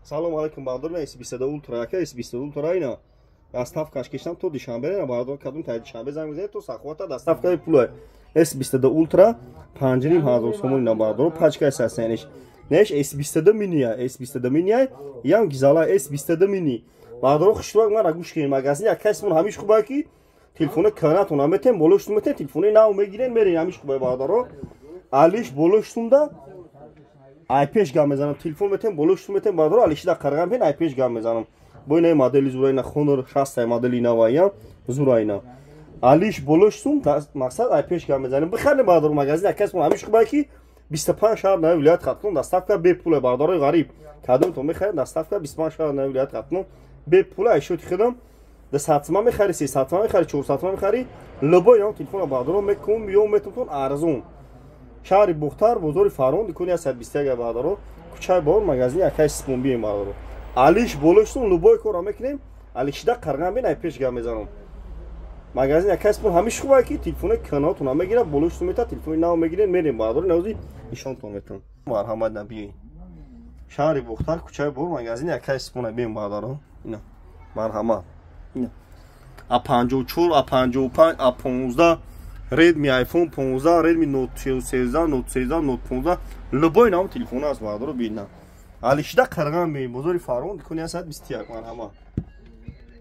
Салом алейкум, бардор. S22 Ultra, яка S22 Ultra ина доставкаш кешам то Душанбе на, бардор. Кадом та Душанбе занг мезанед, то Саховата доставкаи пула. S22 Ultra 5500 сомон ина, бардор, пачкаи сасяниш. Неш S22 Mini, S22 Mini, ям гизала S22 Mini. Бардор, хушрак мара гӯш кунед, магазин як касмон ҳамиш хуба ки телефони канатон аметем, болош метем, телефони нав мегирен, мерен, ҳамиш хуба, бардоро. Алиш болош сумда ай пеш гап мезанам, телефон метем, болош метем, бардоро, алишида қарғам пен ай пеш гап мезанам. Бо инаи модели зура ина Honor 60 модели навая зура ина. Алиш болош сум мақсад ай пеш гап мезанем. Бихарем, бардоро, магазин як касмон ҳамиш хуба ки 25 шаҳр нави вилоят Хатлон доставка бепула, бардорои ғариб. Кадомтон мехаред, доставка 25 шаҳр нави вилоят Хатлон бепула. Айшоти худам да 100 сима мехари, 300 сима мехари, 400 сима мехари, любой ям телефона, бардоро, мекум ё метумтон арзон. Шаҳри Бухтар, бозори Фарон, дукони 121, бардоро, кӯчаи Бор, магазини акай Сипонбием, бардоро. Алиш болоштон любой корро мекунем, алишида қарғам бин ай пеш гап мезанам. Магазин акай Сипон ҳамиш хуба ки телефони канотона мегирад, болоштон мета, телефони нав мегирем, мерем, бардоро, навзи нишонтон метам. Марҳамат, набиёин. Шаҳри Бухтар, кӯчаи Бор, магазини акай Сипона бием, бардоро. Ина марҳамат, ина а 54, а 55, а 15, Redmi, iPhone 15, Redmi Note 13, Note 13, Note 15, любой нам телефон аст, бардоро, бина. Алишида қарғам бе, бозори Фарон, дукони 121, марҳамат.